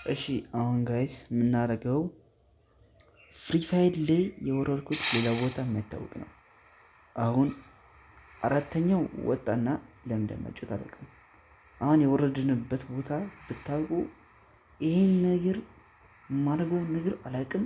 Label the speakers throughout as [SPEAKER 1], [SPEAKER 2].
[SPEAKER 1] እሺ አሁን guys የምናደርገው Free Fire ላይ የወረድኩት ሌላ ቦታ የማይታወቅ ነው። አሁን አራተኛው ወጣና ለምን እንደመጩት አላውቅም። አሁን የወረድንበት ቦታ ብታውቁ ይሄን ነገር የማደርገውን ነገር አላውቅም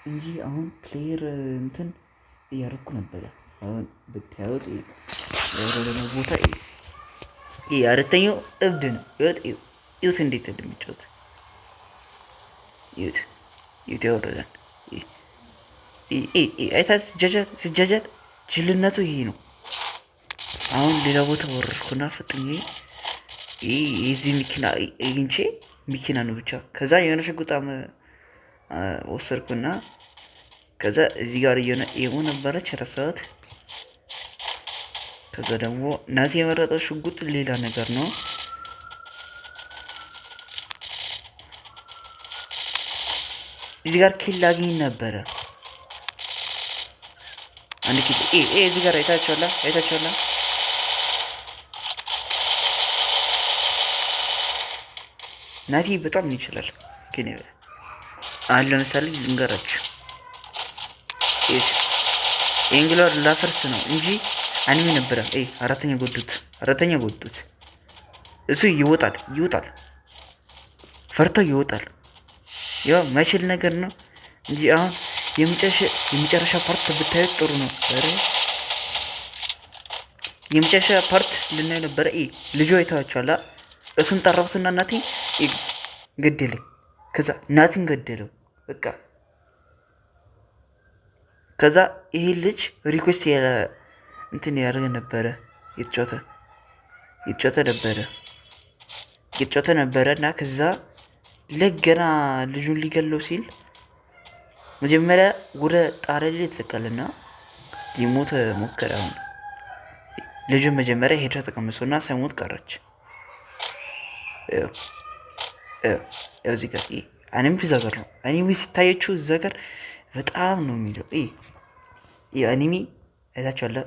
[SPEAKER 1] እንጂ አሁን player እንትን እያደረኩ ነበረ። አሁን ብታዩት የወረድነው ቦታ ይሄ አራተኛው እብድ ነው። ይኸውት እንዴት እንደሚጫወት ይኸውት፣ ይኸውት ያወረደን አይታ ሲጃጃል ሲጃጃል ጅልነቱ ይሄ ነው። አሁን ሌላ ቦታ ወረድኩና ፈጥኜ የዚህ መኪና አግኝቼ መኪና ነው ብቻ። ከዛ የሆነ ሽጉጣም ወሰድኩና ከዛ እዚህ ጋር የሆነ ኤሞ ነበረች ረሳሁት። ከዛ ደግሞ ናቲ የመረጠው ሽጉጥ ሌላ ነገር ነው። እዚህ ጋር kill አግኝ ነበረ። አንድ kill እዚህ ጋር አይታችኋላ፣ አይታችኋላ። ናቲ በጣም ይችላል። ግን አሁን ለምሳሌ ልንገራችሁ፣ ኤንግሎር ላፈርስ ነው እንጂ enemy ነበረ። አራተኛ ጎዱት፣ አራተኛ ጎዱት። እሱ ይወጣል፣ ይወጣል፣ ፈርቶ ይወጣል። ያው መችል ነገር ነው እንጂ አሁን የመጨረሻ part ብታዩት ጥሩ ነው። ኧረ የመጨረሻ part ልናየው ነበረ። ልጁ አይታችኋላ። እሱን ጠራሁትና እናቴ ገደለኝ። ከዛ ናቲን ገደለው። በቃ ከዛ ይሄ ልጅ request ያለ እንትን ያደርገ ነበረ፣ የተጫወተ የተጫወተ ነበረ የተጫወተ ነበረ እና ከዛ ለገና ልጁን ሊገለው ሲል መጀመሪያ ወደ ጣሪያ ላይ የተሰቀለና ሊሞት ሞከረ። አሁን ልጁን መጀመሪያ ሄዳ ተቀምሶና ሳይሞት ቀረች። ያው እዚህ ጋር anime እዛ ጋር ነው። Anime ሲታየችው እዛ ጋር በጣም ነው የሚለው። Anime አይታችኋል?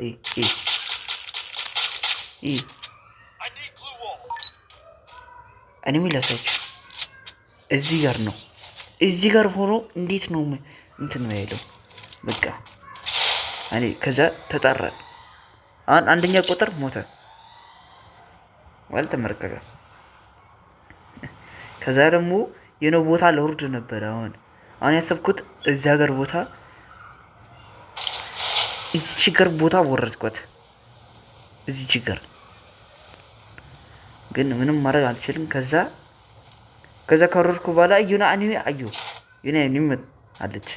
[SPEAKER 1] Anime ላሳያችሁ። እዚህ ጋር ነው። እዚህ ጋር ሆኖ እንዴት ነው እንትን ነው ያለው? በቃ እኔ ከዛ ተጣራን። አሁን አንደኛ ቁጥር ሞተ ማለት ተመረቀቀ። ከዛ ደግሞ የሆነ ቦታ ለውርድ ነበረ። አሁን አሁን ያሰብኩት እዚያ ጋር ቦታ እዚች ጋር ቦታ ወረድኳት። እዚች ጋር ግን ምንም ማድረግ አልችልም። ከዛ ከወረድኩ በኋላ የሆነ anime አየሁ። የሆነ anime አለች።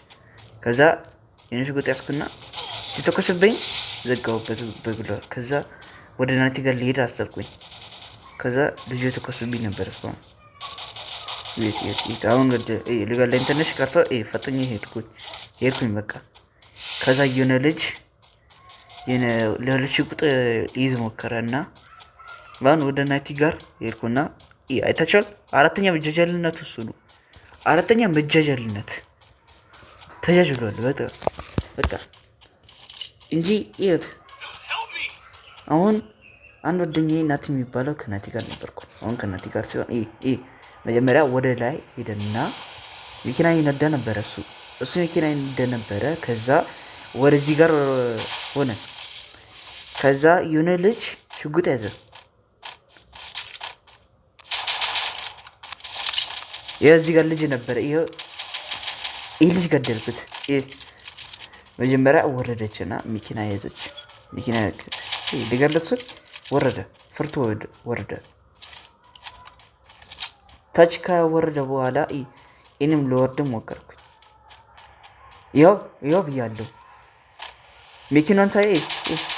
[SPEAKER 1] ከዛ የሆነ ሽጉጥ ያዝኩና ሲተኮስብኝ ዘጋሁበት በግሏል። ከዛ ወደ ናቲ ጋር ልሄድ አሰብኩኝ። ከዛ ልጁ የተኮስብኝ ነበር እስካሁን አሁን ሊገለኝ ትንሽ ቀርቶ ፈጥኜ ሄድኩኝ በቃ። ከዛ የሆነ ልጅ ለሁለት ሽጉጥ ሊይዝ ሞከረ እና አሁን ወደ ናቲ ጋር ሄድኩና አይታችኋል። አራተኛ መጃጃልነቱ እሱ ነው። አራተኛ መጃጃልነት ተጃጅሏል። በቃ እንጂ ይኸውት አሁን አንድ ወደኛዬ ናቲ የሚባለው ከናቲ ጋር ነበርኩ። አሁን ከናቲ ጋር ሲሆን መጀመሪያ ወደ ላይ ሄደና መኪና ይነዳ ነበረ። እሱ መኪና ይነዳ ነበረ። ከዛ ወደዚህ ጋር ሆነ። ከዛ የሆነ ልጅ ሽጉጥ ያዘ። የዚህ ጋር ልጅ ነበረ። ይህ ልጅ ገደልኩት። መጀመሪያ ወረደችና መኪና ያዘች። መኪና ሊገለት ስል ወረደ፣ ፍርቶ ወረደ። ታች ከወረደ በኋላ እኔም ልወርድ ሞከርኩኝ። ያው ያው ብያለሁ። መኪናን ሳይ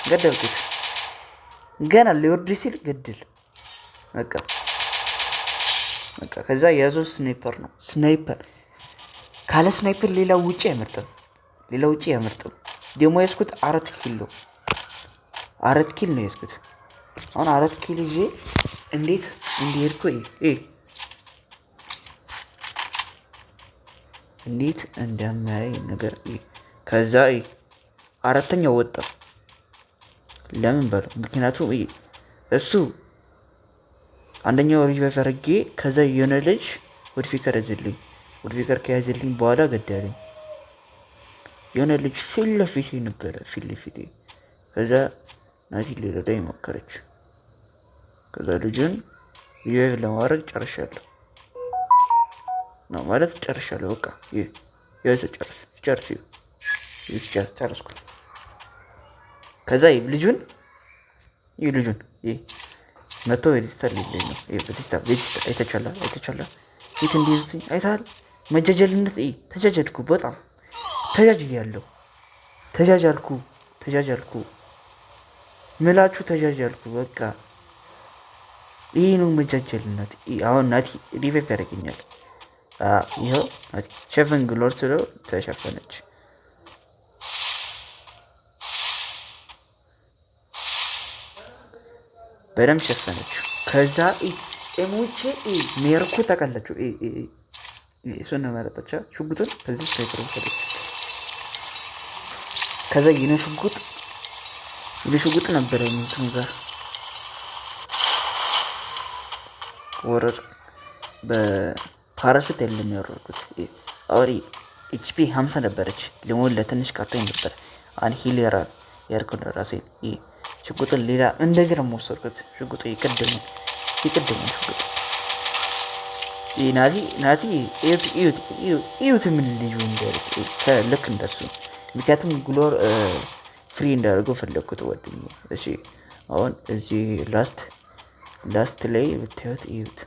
[SPEAKER 1] ገደልኩት። ገና ሊወርድ ሲል ገድል በቃ በቃ። ከዛ የያዘው sniper ነው። Sniper ካለ sniper ሌላ ውጪ አይመርጥም። ሌላ ውጪ አይመርጥም። ደግሞ ያዝኩት 4 kill ነው። 4 kill ነው ያዝኩት። አሁን 4 kill ይዤ እንዴት እንዲሄድኩ እንዴት እንደማያይ ነገር። ከዛ አራተኛው ወጣ። ለምን በለው ምክንያቱም እሱ አንደኛው revive አድርጌ ከዛ የሆነ ልጅ Woodpecker ያዘልኝ። Woodpecker ከያዘልኝ በኋላ ገደለኝ። የሆነ ልጅ ፊት ለፊቴ ነበረ፣ ፊት ለፊቴ። ከዛ ናቲ ሊረዳኝ ሞከረች። ከዛ ልጁን revive ለማድረግ ጨርሻለሁ ነው ማለት ጨርሻለሁ። በቃ ይህ ስጨርስ ስጨርስ ስጨርስ ጨረስኩ። ከዛ ልጁን ይህ ልጁን ይህ መቶ ቤቲስታ ሊለኝ ነው። ቤቲስታ ቤቲስታ አይተቻላ አይተቻላ የት እንዲይዙትኝ አይተሃል። መጃጀልነት ተጃጀልኩ፣ በጣም ተጃጅያለሁ። ተጃጃልኩ ተጃጃልኩ ምላችሁ ተጃጃልኩ። በቃ ይህ ነው መጃጀልነት። አሁን ናቲ revive ያደርገኛል። ይኸው ናቲ ሸፈን ግሎር ስለው ተሸፈነች። በደንብ ሸፈነችው። ከዛ ኤሞቼ ሜርኩ ታውቃላችሁ፣ እሱን ነው መረጠቻ። ሽጉጡን ከዚህ sniper ወሰደች። ከዛ የኔ ሽጉጥ የኔ ሽጉጥ ነበረ እንትኑ ጋር ወረድ በፓራሹት የለም ያወረድኩት። አውሪ HP 50 ነበረች። ሊሞን ለትንሽ ቀርቶኝ ነበር። አንድ heal ያርኩ ራሴን። ሽጉጥን ሌላ እንደገና ወሰድኩት። ሽጉጡ የቀደመ የቀደመ ሽጉጥ ናቲ ናቲ እዩት፣ ምን ልጁ እንዳለች ልክ እንደሱ። ምክንያቱም ግሎር free እንዳደርገው ፈለግኩት ጓደኛዬ። እሺ አሁን እዚህ last ላይ ብታዩት እዩት፣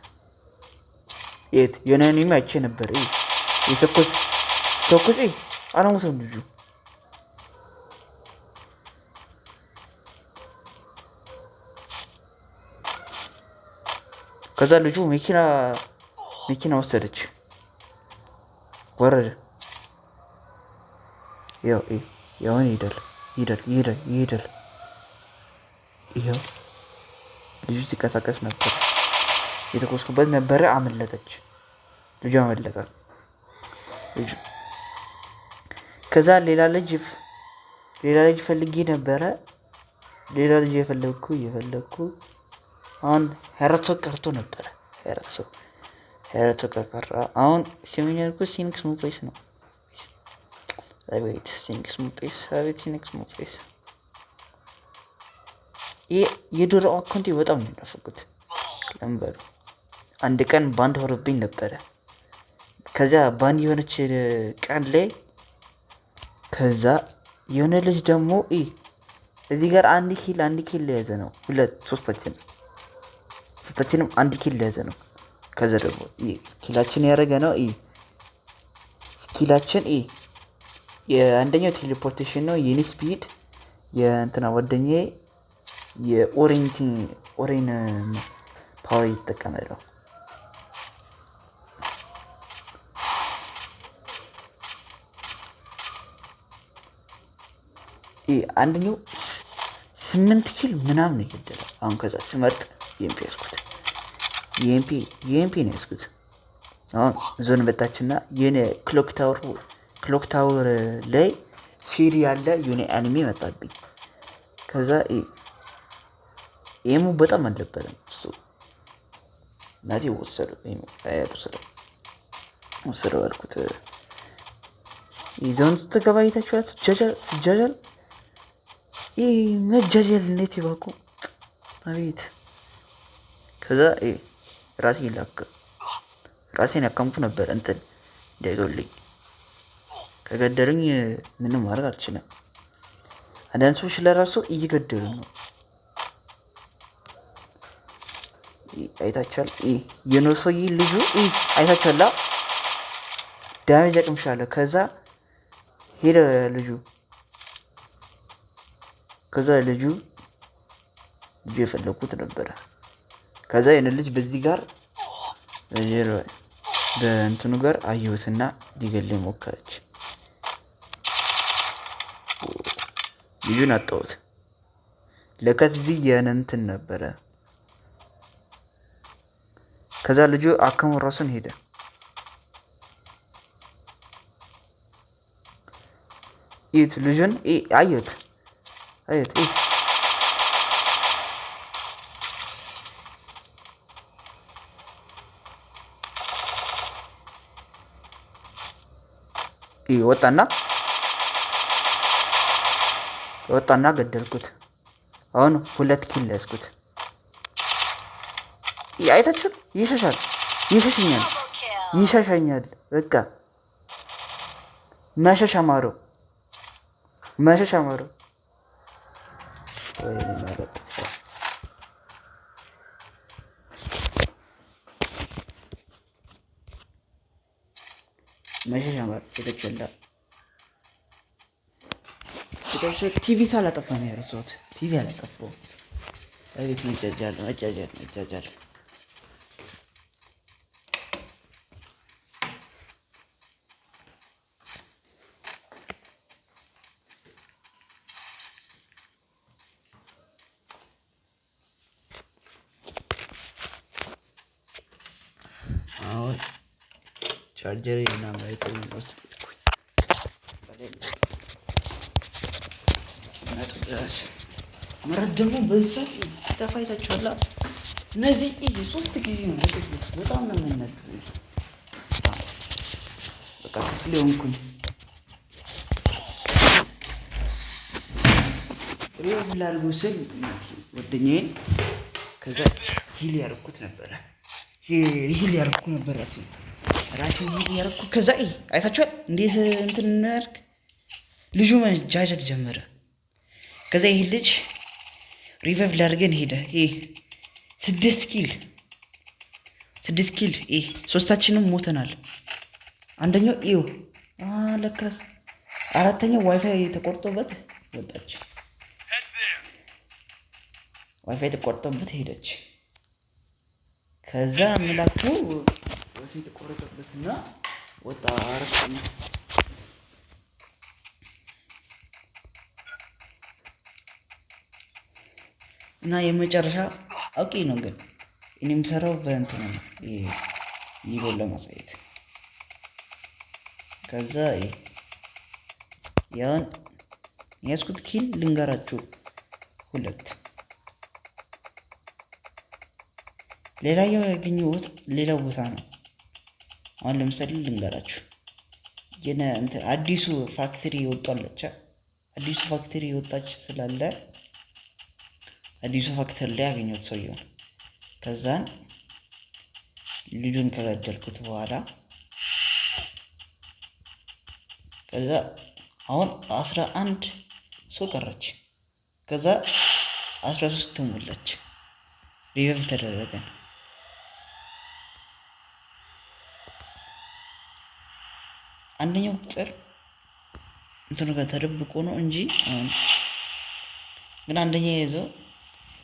[SPEAKER 1] የት የሆነ enemy አይቼ ነበር። የተኮስ ተኮስ አላሞተም ልጁ። ከዛ ልጁ መኪና መኪና ወሰደች፣ ወረደ። ያው ያውን ይሄዳል ይሄዳል ይሄዳል ይሄዳል። ይኸው ልጁ ሲንቀሳቀስ ነበር፣ የተኮስኩበት ነበረ። አመለጠች፣ ልጁ አመለጠ። ልጁ ከዛ ሌላ ልጅ ሌላ ልጅ ፈልጌ ነበረ። ሌላ ልጅ የፈለግኩ እየፈለግኩ አሁን 24 ሰው ቀርቶ ነበረ። 24 ሰው 24 ሰው ቀረ። አሁን ሲመኝ ያልኩት ሲኒክስ ሙፔስ ነው። አቤት ሲኒክስ ሙፔስ፣ አቤት ሲኒክስ ሙፔስ። ይሄ የድሮ account ኤ በጣም ነው የናፈቁት። ለምን በሉ አንድ ቀን banned ሆኖብኝ ነበረ። ከዚያ banned የሆነች ቀን ላይ ከዛ የሆነ ልጅ ደግሞ እዚህ ጋር አንድ kill አንድ kill የያዘ ነው። ሁለት ሶስታችን ሶስታችንም አንድ kill የያዘ ነው። ከዛ ደግሞ skill ኣችን ያደረገ ነው። Skill ኣችን የአንደኛው teleportation ነው። የኔ speed የእንትና ጓደኛዬ የኦሬን power እየተጠቀመ ነው። አንደኛው 8 kill ምናምን ነው የገደለው። አሁን ከዛ ስመርጥ UMP ያዝኩት፣ UMP UMP ነው ያዝኩት። አሁን ዞን መጣችና የሆነ clock tower clock tower ላይ ሲሪ ያለ የሆነ enemy መጣብኝ። ከዛ aim ኡ በጣም አልነበረም እሱ ናቲ ወሰደው ወሰደው ወሰደው አልኩት። ዞን ስትገባ አይታችኋል? ስጃጃል ይህ መጃጃል እንዴት ይባኩ አቤት። ከዛ ራሴን ላክ ራሴን ያካምኩ ነበር እንትን እንዳይዞልኝ ከገደሉኝ ምንም ማድረግ አልችልም። አንዳንድ ሰዎች ለራሱ እየገደሉ ነው። አይታችኋል? የኖሶይ ልጁ አይታችኋል? Damage አቅምሻለሁ። ከዛ ሄደ ልጁ። ከዛ ልጁ ልጁ የፈለኩት ነበረ። ከዛ የነ ልጅ በዚህ ጋር በእንትኑ ጋር አየሁትና ሊገለኝ ሞከረች። ልጁን አጣሁት። ለካስ እዚህ የነ እንትን ነበረ። ከዛ ልጁ አከሙ ራሱን ሄደ። እዩት ልጁን አየሁት አየሁት። ወጣና ወጣና ገደልኩት። አሁን 2 kill ያዝኩት። አይታችሁ ይሸሻል፣ ይሸሽኛል፣ ይሸሻኛል። በቃ መሸሽ አማረው፣ መሸሽ አማረው። ወይ ማለት መሸሽ አማረው። የተቸላ ቲቪ ሳላጠፋ ነው የረሳሁት። ቲቪ አላጠፋሁም። አቤት መጃጃል፣ መጃጃል፣ መጃጃል። አሁን ቻርጀር እና ባይተው ወሰድኩኝ። ድረስ መረት ደግሞ በዛ ሲጠፋ አይታችኋል። እነዚህ 3 ጊዜ ነው በጣም ነው የሚያናድዱኝ። በቃ ክፍሌ ሆንኩኝ። revive ላድርገው ስል ጓደኛዬን ከዛ heal ያደረኩት ነበረ heal ያደረኩ ነበር ራሴን ራሴን heal ያደረኩ። ከዛ አይታችኋል እንዴት እንትን እናድርግ ልጁ መጃጀል ጀመረ። ከዛ ይሄ ልጅ revive ላድርገን ሄደ። ይሄ 6 kill 6 kill። ይሄ ሶስታችንም ሞተናል። አንደኛው ይኸው ለካስ አራተኛው ዋይፋይ ተቆርጦበት ወጣች። ዋይፋይ ተቆርጦበት ሄደች። ከዛ ምላችሁ ዋይፋይ ተቆርጦበትና ወጣ አራተኛ። እና የመጨረሻ አውቄ ነው ግን እኔ የምሰራው በእንትኑ ነው ይሄ ለማሳየት። ከዛ ያን የያዝኩት kill ልንገራችሁ 2። ሌላኛው ያገኘሁት ሌላው ቦታ ነው። አሁን ለምሳሌ ልንገራችሁ የነ እንትን አዲሱ factory ወጣለች። አዲሱ factory ወጣች ስላለ አዲሱ factory ላይ ያገኘሁት ሰውየውን። ከዛን ልጁን ከገደልኩት በኋላ ከዛ አሁን 11 ሰው ቀረች። ከዛ 13 ተሞላች። revive ተደረገ። አንደኛው ቁጥር እንትኑ ጋር ተደብቆ ነው እንጂ አሁን ግን አንደኛ የያዘው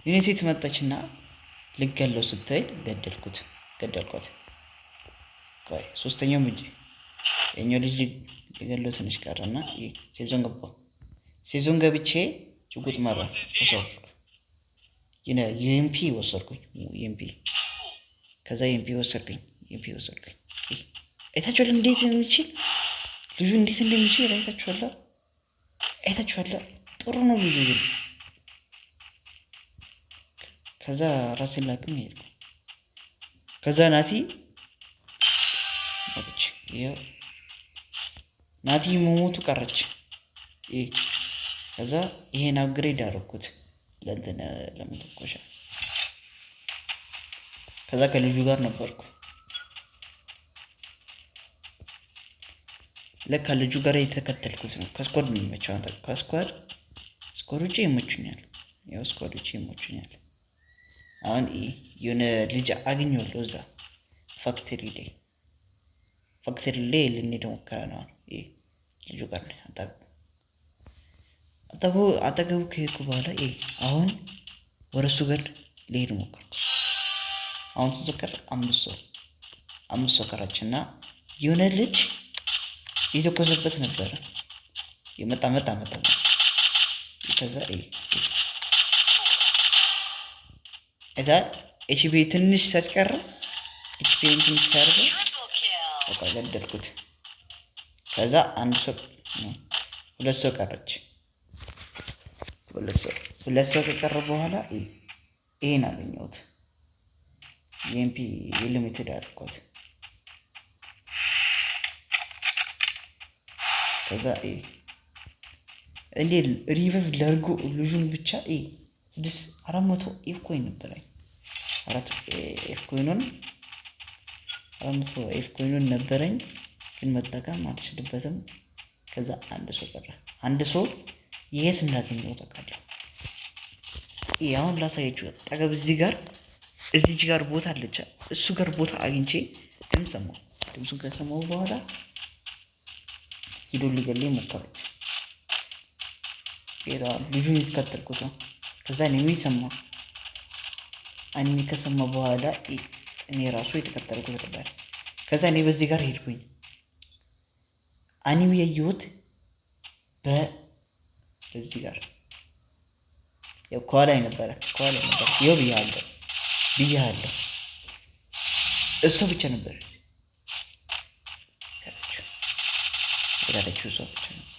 [SPEAKER 1] የሆነ ሴት መጣችና ልገለው ስትል ገደልኩት ገደልኳት። ቆይ ሶስተኛው ልጅ የኛው ልጅ ልገለው ትንሽ ቀረና safe zone ገባሁ። safe zone ገብቼ ሽጉጥ መራ ወሰድኩ። UMP ወሰድኩኝ። UMP ከዛ UMP ወሰድኩኝ። UMP ወሰድኩኝ። አይታችኋል እንዴት እንደሚችል ልጁ እንዴት እንደሚችል አይታችኋል? አይታችኋል? ጥሩ ነው ልጁ ግን። ከዛ ራሴን ላቅም ሄድኩ። ከዛ ናቲ ሞተች። ይኸው ናቲ መሞቱ ቀረች። ይሄ ከዛ ይሄን upgrade አደረኩት ለእንትን ለመተኮሻ። ከዛ ከልጁ ጋር ነበርኩ። ለካ ልጁ ጋር የተከተልኩት ነው። ከ squad ነው የሚመቸው አንተ ከ squad squad ውጪ ይመቹኛል። ያው squad ውጪ ይመቹኛል። አሁን የሆነ ልጅ አግኘዋለሁ እዛ factory ላይ factory ላይ ልንሄድ ሞከረ ነው። ይሄ ልጁ ጋር ነው። አጠገቡ ከሄድኩ በኋላ ይሄ አሁን ወደ እሱ ጋር ልሄድ ሞከርኩ። አሁን ስንት ቀረ? 5 ሰው ቀረችና የሆነ ልጅ እየተኮሰበት ነበረ። የመጣ መጣ መጣ ከዛ ይሄ እዛ HP ትንሽ ሲያስቀር HP ትንሽ ሲያደርገው በቃ ገደልኩት። ከዛ አንድ ሰው ነው ሁለት ሰው ቀረች። ሁለት ሰው ከቀረ በኋላ ይሄን አገኘሁት። UMP limited አድርኳት። ከዛ እንዴ revive ላርጎ ልጁን ብቻ ስድስት 400 F coin ነበረኝ። አራት F coin ኑን 400 F coin ኑን ነበረኝ፣ ግን መጠቀም አልችልበትም። ከዛ አንድ ሰው ቀረ። አንድ ሰው የት እንዳገኘው ታውቃለህ? አሁን ላሳያችሁ። ጠገብ እዚህ ጋር እዚች ጋር ቦታ አለች። እሱ ጋር ቦታ አግኝቼ ድምፅ ሰማሁ። ድምፁን ከሰማሁ በኋላ ሂዶ ሊገለኝ ሞከረች። ልጁን የተከተልኩት ነው። ከዛ enemy ሰማ። Enemy ከሰማ በኋላ እኔ ራሱ የተከተልኩት ነበር። ከዛ እኔ በዚህ ጋር ሄድኩኝ። Enemy ያየሁት በዚህ ጋር ያው ከኋላ ነበረ፣ ከኋላ ነበረ። ይኸው ብያለሁ ብያለሁ። እሷ ብቻ ነበር የቀረችው፣ እሷ ብቻ ነበር።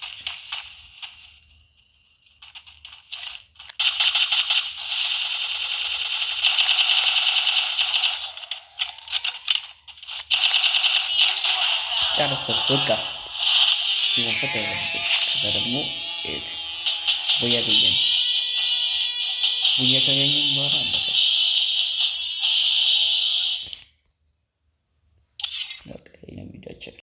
[SPEAKER 1] ጨረስኩት በቃ ሲከፈት። ከዛ ደግሞ እዩት፣ booyah አገኘን። Booyah ካገኘን በኋላ አለቀ።